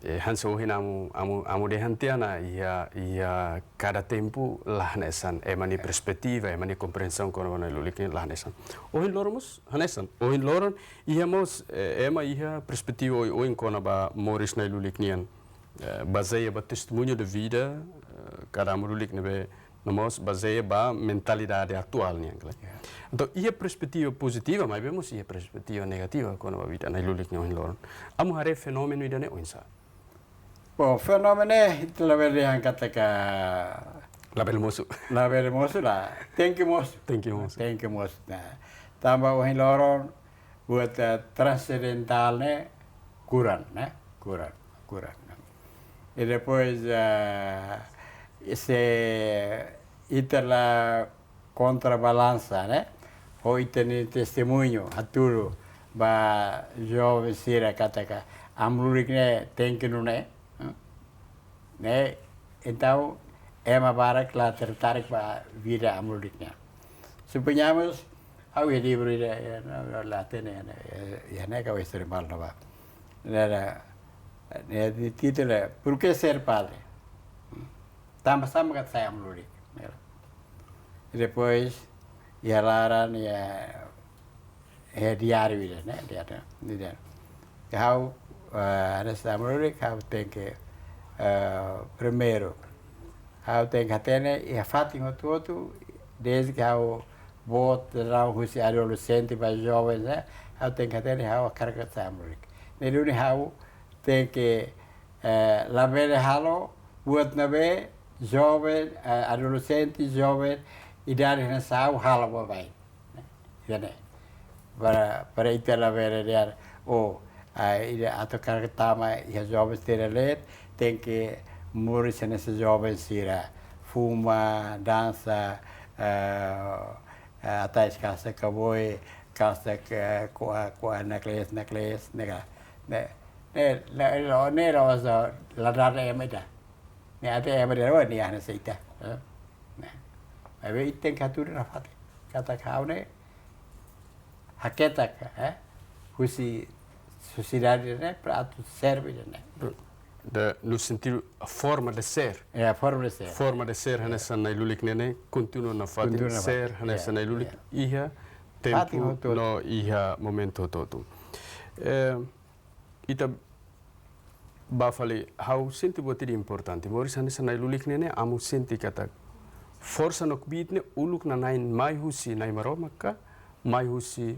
Eh, hanesan ohin amu, amu, amu dehan tiha ona iha, iha kada tempu la hanesan, ema nia Ya. perspetiva, ema nia kompriensaun kona-ba Na'i-Lulik ne'e la hanesan. Ohin loron mós hanesan. Ohin loron iha mós, eh, ema iha perspetiva oioin kona-ba moris Na'i-Lulik nian. Eh, bazeia ba testemuñu de vida, eh, kada amu-lulik ne'ebé, no mós bazeia ba mentalidade atuál nian, klaru. Ya. Entaun, iha perspetiva pozitiva, maibé mós iha perspetiva negativa kona-ba vida Na'i-Lulik nia ohin loron. Amu haree fenómenu ida-ne'e oinsá? Bom, fenómenu ne'e, ita labele dehan katak labele mosu. Labele mosu la, tenke mosu. Tenke mosu. Tenke mosu, ne'e. Tanba ohin loron, buat, eh, transendentál ne'e kurang, ne'e? Kurang, kurang, ne'e? I depois, eh, se ita la kontrabalansa, ne'e? Ho ita-nia testemuñu, hatudu ba joven sira katak amu-lulik ne'e tenke nune'e, hmm? Ne'e, entaun, ema barak la tertarik ba vida amu-lulik nian. Suponhamos, ha'u iha livru ida, eh, no, no, la tiene, eh, eh, iha ne'e ka ha'u estre mal no ba. Ne'e, ne'e, ne'e títulu, Por que ser padre? Tanba sá mak atu sai amu-lulik, ne'e? I depois, iha laran, iha, iha diáriu ida, ne'e? Diáriu, diáriu. Ha'u, eh, hanesan amu-lulik, ha'u tenke, eh, primeiru, ha'u tenke hatene, iha fatin hotu-hotu, desde ke ha'u boot, rau husi adolexente ba joven, ne'e? Ha'u tenke hatene, ha'u hakarak sai amu-lulik. Ne'e duni ha'u tenke, eh, labele halo, buat ne'ebé, joven, eh, adolexente, joven, idade hanesan ha'u halo baibain. Ida-ne'e. Para, para ita labele dehan, oh, ah, ida atu hakarak tama iha joven sira leet, tenke moris hanesan joven sira. Fuma, dansa, eh, eh, atais kalsa kaboe, kalsa ke, ko'a, ko'a nakles, nakles, ne'e ka. Ne'e, ne'e, ne'e, ne'e, ne'e, ne'e, ne'e, ne'e, la dada ema ida. Ne'e até ema ida rua ne'e hanesan ita. Eh? Ne'e. Maibé ita tenke hatudu nafatin. Katak ha'u ne'e haketak, eh? Husi sosiedade ne'e para atu serve ne'e. De, no sentido, a forma de ser. É, a forma de ser. Forma de ser, hanesan Na'i-Lulik ne'e, kontinua nafatin. Kontinua nafatin. Ser, hanesan Na'i-Lulik, iha tempu, Fatin hotu-hotu. No iha momentu hotu-hotu. Eh, ita bá fali, ha'u sente buat ida importante. Moris hanesan Na'i-Lulik ne'e, amu sente katak forsa no kbiit ne'e uluk nanain mai husi Na'i Maromak ka, mai husi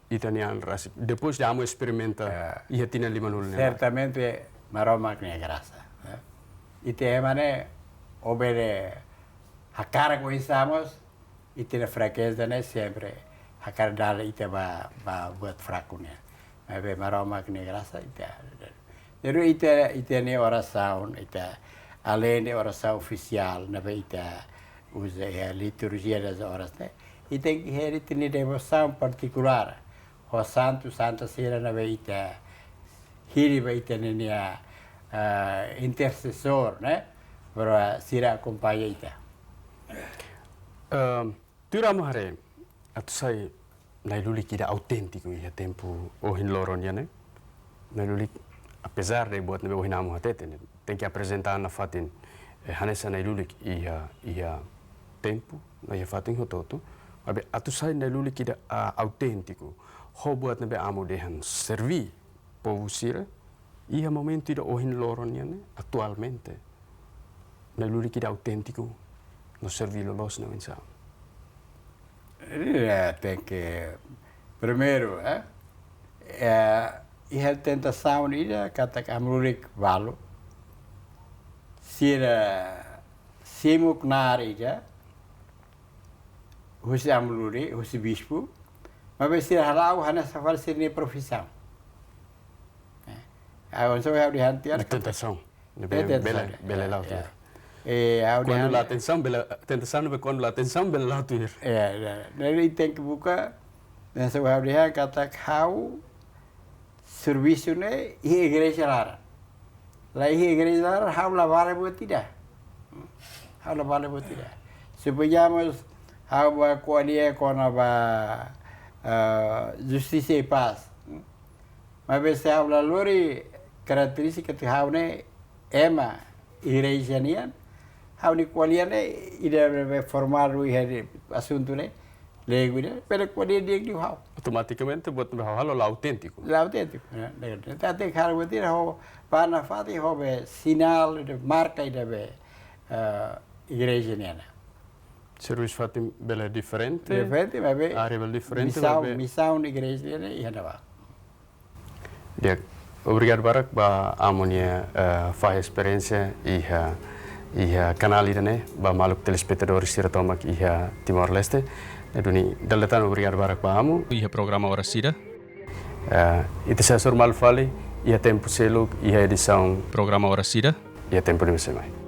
ita-nia an rasik. Depois de amu esperimenta, eh, iha tinan limanulu ne'e. Certamente Maromak nia grasa, eh. Ita ema ne'e, obede hakarak oinsá mós, ita-nia frakeza ne'e sempre hakarak dala ita ba, ba buat fraku ne'e. Maibé Maromak nia grasa ita. Jadi ita, ita-nia orasaun, ita Além de orasaun ofisiál ne'ebé ita uza iha liturgia das horas ne'e, ita tenke iha ita-nia devosaun partikulár ho santu santa sira ne'ebé ita hili ba ita-nia, ah, intersesór, ne'e, para sira akompaña ita. Ehm, tuir amu haree, atu sai Na'i-Lulik ida autentiku iha tempu ohin loron nian ne'e. Na'i-Lulik, apezar de buat ne'ebé ohin amu hatete ne'e, tenke aprezenta nafatin, eh, hanesan Na'i-Lulik iha, iha tempu, no iha fatin hotu-hotu. Maibé atu sai Na'i-Lulik ida, ah, autentiku. Ho buat ne'ebé amu dehan serví povu sira, iha momentu ida ohin loron nian ne'e, atualmente, Na'i-Lulik ida autentiku no serví loloos ne'e oinsá? Ida tenke, primeiru, eh, eh, iha tentasaun ida katak amu-lulik balu sira simu knaar ida husi amu-lulik, husi bispu, maibé sira hala'o hanesan fali sira-nia profisaun. Eh, ah, oinsá ha'u dehan tiha, tentasaun. Ne'ebé, eh, tentasaun, bele, bele, ya, la'o tuir. Eh, ha'u dehan, kuandu la atensaun, bele, tentasaun ne'ebé kuandu la atensaun, bele la'o tuir. Ya, ya. Ne'e ita tenke buka, hanesan ha'u dehan katak ha'u servisu ne'e iha igreja laran. La iha igreja laran, ha'u la vale buat ida. Ha'u la vale buat ida. Suponhamos, ha'u bá ko'alia kona-ba, eh, justisa i pás. Maibé se ha'u la lori karakterístika atu ha'u ne'e ema igreja nian, ha'u-nia ko'alia ne'e ida be formál iha asuntu ne'e, lego ida, bele ko'alia di'ak liu ho ha'u. Automatikamente buat ne'ebé ha'u halo la autentiku. La autentiku, ya, ne'e. Ita tenke halo buat ida ho, ba nafatin ho be sinál ida, marka ida be, eh, igreja nian. Servisu fatin bele diferente. Diferente, maibé área bele diferente, misaun, maibé misaun igreja nian iha ne'ebá. Di'ak, obrigadu barak ba amu nia, eh, fahe esperiénsia iha, iha kanál ida-ne'e, ba maluk telespetadór sira tomak iha Timor-Leste. Ne'e duni, dala ida tan obrigadu barak ba amu. Iha programa Oras Ida. Eh, ita sei hasoru malu fali, iha tempu seluk, iha edisaun. Programa Oras Ida. Iha tempu ne'ebé sei mai.